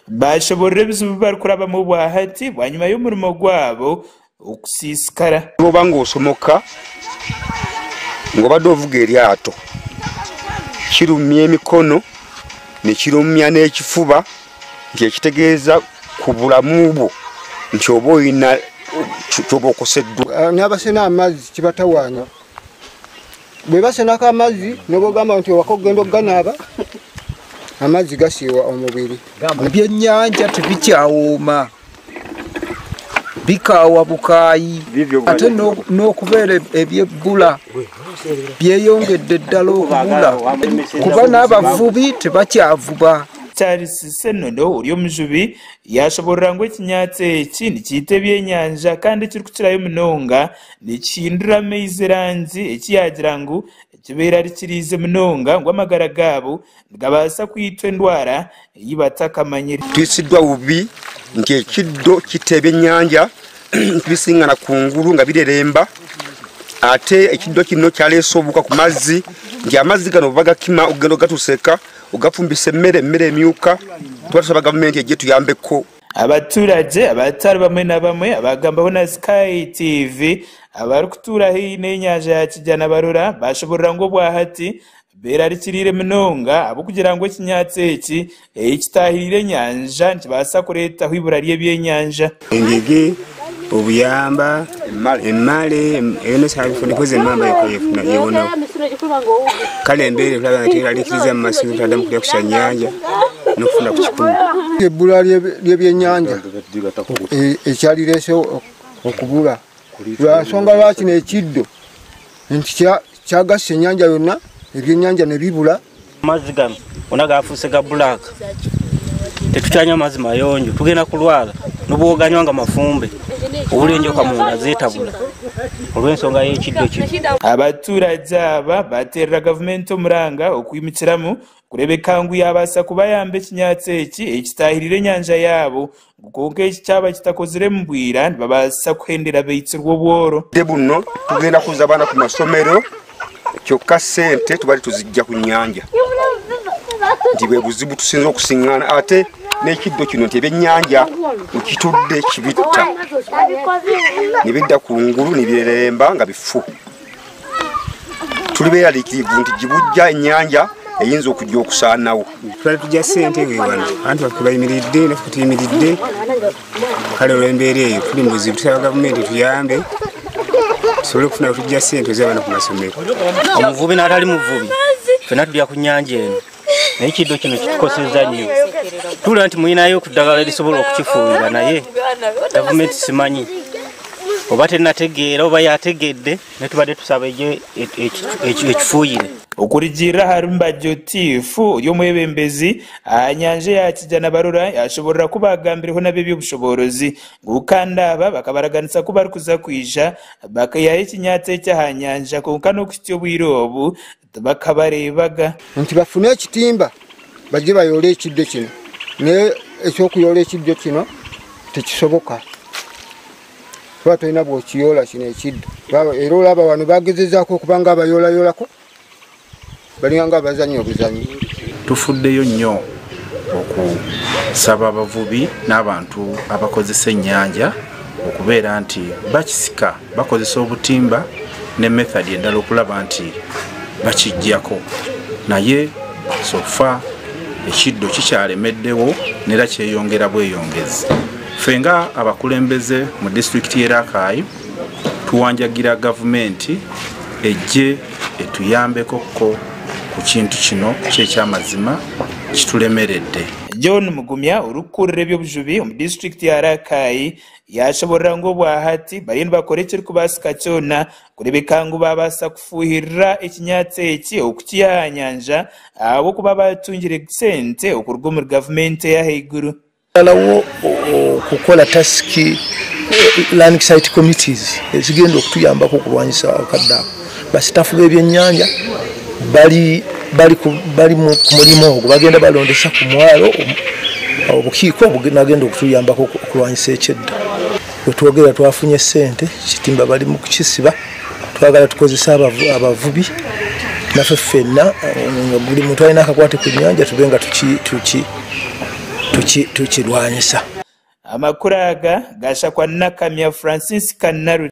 Bashoborera ebizibu barikurabamu bwahati bwanyuma y'omurimo gwabo okusiisikara. Oba ng'osomoka ng'obadde ovuga eryato, kirumya emikono ne kirumya n'ekifuba, nti ekitegeeza ku bulamu bwo nti oba olina kyoba okoseddwa. N'abasena amazzi kibatawaanya, bwe basenako amazzi n'obogamba nti owaka okugenda okuganaaba, amazzi gasiiwa omubiri. Ebyennyanja tebikyawooma, bikaawa bukaayi, ate n'okubeera ebyebbula byeyongedde ddala okubula, kuba n'abavubi tebakyavuba. Charles Senono ori omujubi yashoborera ngu ekinyatsi eki nikiita ebyenyanja kandi ekirikukirayo munonga nikihindura amaizi erangi, eki yagira ngu kibeera rikiriize munonga ngu amagara gaabo nigabaasa kwitwa endwara ei batakamanyire. Tuyisiddwa bubi nti ekiddo kitta ebyennyanja tubisingana ku ngulu nga bireremba, ate ekiddo kino kyaleese obuwuka ku mazzi nti amazzi gano bagakima ogenda ogatuseka ogafumbisa emmere, emmere emyuka. Tuba tusaba gavumenti ejje tuyambeko. Abaturage abatari bamwe na bamwe abagambaho na Sky TV abarikutuura haihi n'enyanja ya Kijana barora bashoborera ngu obwahati berarikiriire munonga ahabw'okugira ngu ekinyatsi eki ekitahirire enyanja nikibaasa kureetaho ibura ry'ebyenyanja. Engege, obuyamba, emmale, eno sabifunikoze emmamba yewonawo. Kale embeera tulaba nga teraliikiriza mu masomero, twaddamu kulya ku kyannyanja n'okufuna ku kikumi. Ebbula ly'ebyennyanja ekyalireesewo okubula lwa nsonga lwaki n'ekiddo nti kyagasse ennyanja yonna, ebyennyanja ne bibula. Amazzi gano gonna gafuuse ga bbulaaka, tetukyanywa amazzi mayonjo, tugenda kulwala n'obwoganywa nga mafumbe, obula enjoka munda zeetabula olw'ensonga y'ekiddo kino. Abaturage aba bateerera gavumenti omuranga okwimukiramu kurebeka ngu yabaasa kubayamba ekinyatsi eki ekitahirire enyanja yaabo, kwonka eki kyaba kitakozire mu bwira nibabaasa kuhendera baitsirwe obworo. Buno tugenda kuza abaana ku masomero, kyokka ssente tubali tuzijja ku nnyanja, nti bwe buzibu tusinza okusiŋŋaana. Ate n'ekiddo kino nti ebyennyanja ekitudde kibitta ne bidda ku ngulu ne bireremba nga bifu. Tuli beeraliikirivu nti gibujja ennyanja eyinza okujja okusaanawo. Twali tujja ssente wano, abantu baffe bayimiridde naffe tuyimiridde, kale olw'embeera eyo tuli mu buzibu. Tusaba gavumenti tuyambe tusobole okufuna tujja ssente ez'abaana ku masomero. Omuvubi n'atali muvubi ffenna tulya ku nnyanja eno, naye ekiddo kino kitukosezza nnyo. Tuwulira nti mulinayo ku ddagala erisobola okukifuuyira, naye gavumenti simanyi oba tennategeera oba yategedde, naye tubadde tusaba ejje ekifuuyire. Okurigirira ahari Mbajotifu ori omwebembezi aha nyanja ya Kijana barora yashoborera ku bagambireho n'ab'eby'obushoboorozi ngu kandi aba bakabaraganisa ku barikuza kwija bakayihayo ekinyatsi eki aha nyanja, kwonka n'okuhitsya obwire obu tibakabareebaga. Nti bafune ekitimba bajje bayoole ekiddo kino, naye eky'okuyoola ekiddo kino tekisoboka kuba tolina bw'okiyoola kino ekiddo. Era olaba wano bagezezaako okuba nga abayoolayoolako balinga nga abazannyi obuzannyi. Tufuddeyo nnyo okusaba abavubi n'abantu abakozesa ennyanja okubeera nti bakisika bakozesa obutimba ne method endala okulaba nti bakiggyako, naye sofa ekiddo kikyalemeddewo n'era kyeyongera bweyongezi. Ffe nga abakulembeze mu disitulikiti y'e Rakai tuwanjagira gavumenti ejje etuyambeko ko ku kintu kino ky'ekyamazima kitulemeredde. John Mugumya orikukurira ebyobujubi omu disitulikiti ya Rakai yashoborera ngu obwahati bariyo nibakora ekirikubaasika kyona kurebeka ngu babaasa kufuuhirira ekinyatsi eki okukiiha aha nyanja ahabw'okuba batungire sente okuruga omuri gavumenti ey'ahaiguru. Alawo okukola tasiki landing site committees ezigenda okutuyambako okulwanyisa akadde ako. Basitafu b'ebyennyanja bali ku mulimu ogwo, bagenda balondesa ku mwalo obukiiko obunagenda okutuyambako okulwanyisa ekyedda. Bwe twogera twafunye ssente, kitimba bali mu kukisiba, twagala tukozese abavubi naffe ffenna, nga buli muntu alina akakwate ku nnyanja tube nga Tukirwanyisa. Amakuru aga gashakwa Nakamya Francis Kanaru.